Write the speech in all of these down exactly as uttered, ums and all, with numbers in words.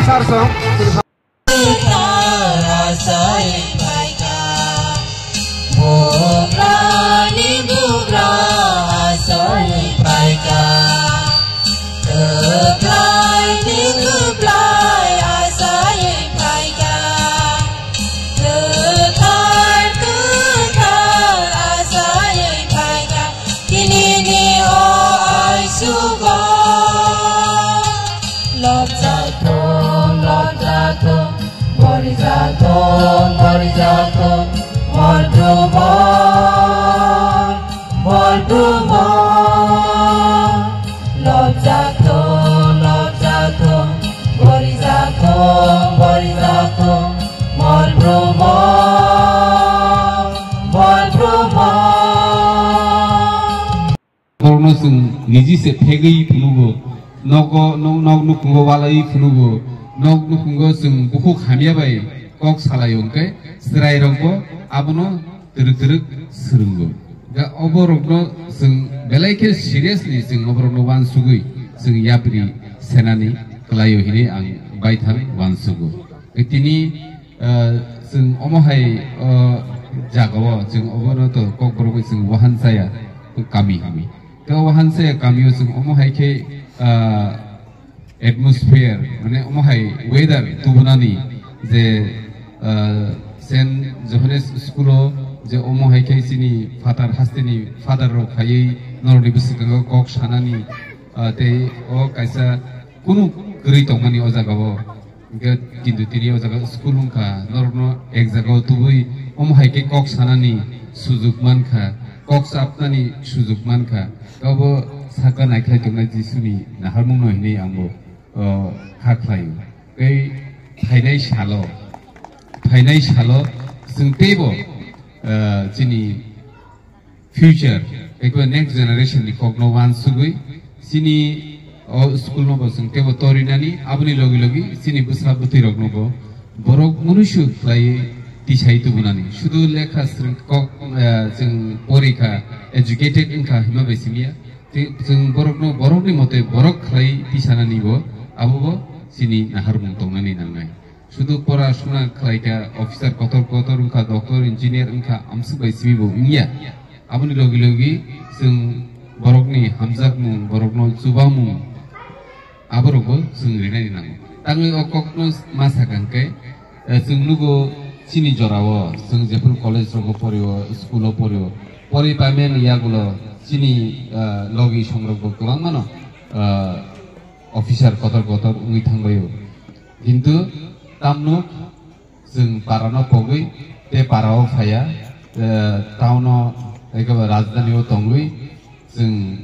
Song. Asai phaikha, bubrani bubra asai phaikha, kwplaini kwplai asai phaikha, kwthar kwthar asai phaikha. Tinini o aisugo. Lobjathung, lobjathung, borijathung, borijathung, Mordumor, Mordumor. Lobjathung, lobjathung, borijathung, borijathung, Mordumor, Mordumor. Borokno chwng niji se phegwi phunugo, nogo, nok, nok nukhungo walaiwi phunugo, nok nukhungo chwng bukhuk hamya bai kok salaio, hwnkhe chwrairokbo abono twrwk twrwk swrwngo. Da oborokno chwng belai khe seriously chwng oborokno uansugwi chwng yapri senani kwlaio hinwi ang baithang uansugo. Tini, ah, chwng omo hai, ah, jagao chwng obono to Kokborok bai chwng wahan chaya kami hwnwi. Tei wahan chaya kamio chwng omo hai khe, ah, atmosphere, mane omo hai weather tubunani je, ah, Saint Johannes School o je omo hai khe chini Father hasteni Father rok phaiwi norokni bwswkango kok sanani, ah, tei o kaisa kunu kwrwi tongmani o jagao. Hingke kintu tini o jaga school wngkha, norokno ek jagao tubui omo hai khe kok sanani sujuk mankha, kok chapnani sujuk mankha. Obo saka naikhlai tongnai Jisuni naharmungno hinwi ang bo, o, kha khlaio. Tei phainai salo, phainai salo chwng teibo, o, chini future, eko next generation ni kokno wansugwi, chini o school no bo chwng teibo torinani, aboni logi logi chini bwsa bwtwi rokno bo borok munuisu khlaiwi tisai tubunani. Sudu lekha swrwng kok, eh, chwng porikha, educated wngkha hima bai simiya. Tei chwng borokno, borokni mote borok khlai tisanani bo, abo bo chini naharmung tongnani nangnai. Sudu pora suna khlaikha, officer kotor kotor wngkha, doctor, engineer wngkha, amswk bai simi bo wngya. Aboni logi logi chwng borokni hamjakmung, borokno chubamung, aborokbo chwng rinani nango. Tangwi o kokno ma sakha hwnkhe, eh, chwng nugo chini jorao, chwng jephuru college rogo porio, school o porio, pori paimani yagulo chini, eh, logi songrokbo kwbangmano, eh, officer kotor kotor wngwi thangbaio. Kintu tamno chwng parano pogwi tei parao phaiya, eh, town-o, ekeba rajdhani-o tongwi chwng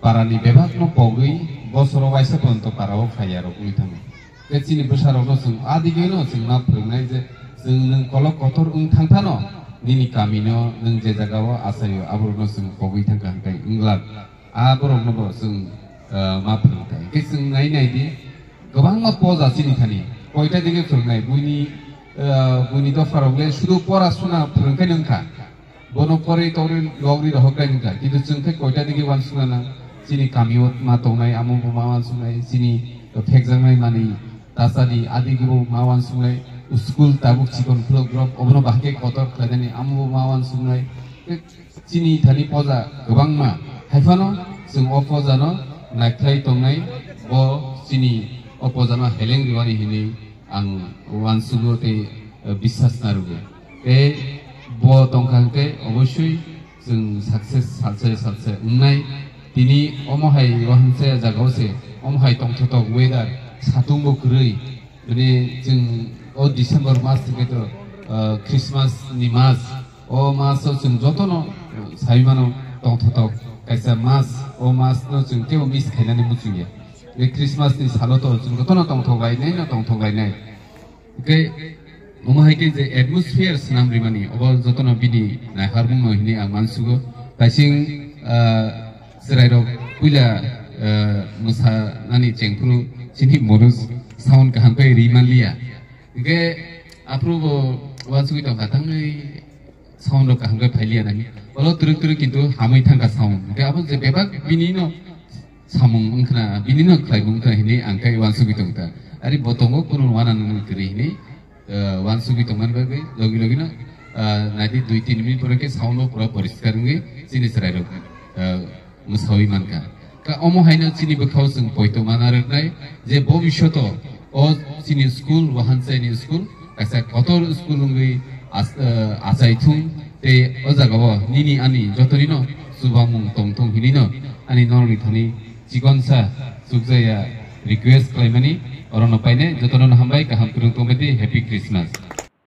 parani bebakno pogwi bosoro waisa porjonto parao phaiya rok wngwi thango. Tei chini bwsarokno chwng adigeno chwng ma phwrwngnai je chwng nwng kolok kotor wng thang phano nini kamino nwng je jagao achaio aborokno chwng pogwi thangkha hwnkhe wngla. A borokno bo chwng, ah, ma phwrwng thai. Hwnkhe chwng nai nai di, kwbangma poja chini thani. Koita digi phwrwngnai, buini, ah, buini dopharok le sudu pora suna phwrwng khe nung kha. Bono pori tori logri rohok khe nung kha. Kintu chwng khe koita digi uansukna nang. Chini kamio ma tongnai, amo bo ma uansuknai, chini phekjaknai manwi tasadi, adigi bo ma uansuknai, school tabuk chikon khulok borok, obono bahai khe kotor khlainani, amo bo ma uansuknai. Chini thani poja kwbangma, hai phano chwng o pojano naikhlai tongnai, bo chini o pojano heleng riwani hinwi ang uansugo tei, eh, biswas narwgo. Tei bo tongkha hwnkhe obosoi chwng success salsa salsa wngnai. Tini omo hai wahansa jagao se, omo hai tongthotok weather, satung bo kwrwi, Bini chwng o December mas hwnkhe to, ah, Christmas ni mas. O mas o chwng jotono, ah, sai mano tongthotok kaisa mas. O mas no chwng teibo miss khainani muchungya. Be Christmas ni salo to chwng jotono tongthok lainai no tongthok lainai. Hwnkhe omo hai khe je atmosphere swnam rimani obo jotono bini naiharmung no hinwi ang mansugo. Kaising, ah, Chwrairok puila, eh, mwsanani chengphuru chini mono sound kaham khe ri manliya. Hwnkhe aphuru bo uansugwi tongkha, thangwi sound rok kaham khe phailiya nai. Olo twrwk twrwk kintu hamwi thangkha sound. Hwnkhe abo je bebak bini no samung wngkhna, bini no khlaimung wngkhna hinwi ang khe uansugwi tongkha. Ari bo tongo kunu wana nang kwrwi hini, ah, wansugwi tongmani bagwi logi logi no, ah, naidi dui tin minute pore khe sound no pura poriskar wngwi chini chwrai rok, ah, mwsawi mankha. Ka omo haino chini bwkhao chwng poito mana rwknai je bobishoto o chini school, wahansa ni school, kaisa kotor school wngwi as-, ah, achai thung tei o jagao nini ani jotonino chubamung tong thung hinino ani norokni thani chikonsa chukjaya request khlaimani, orono paine jotono hambai, kaham kwrwng tongbaidi, Happy Christmas.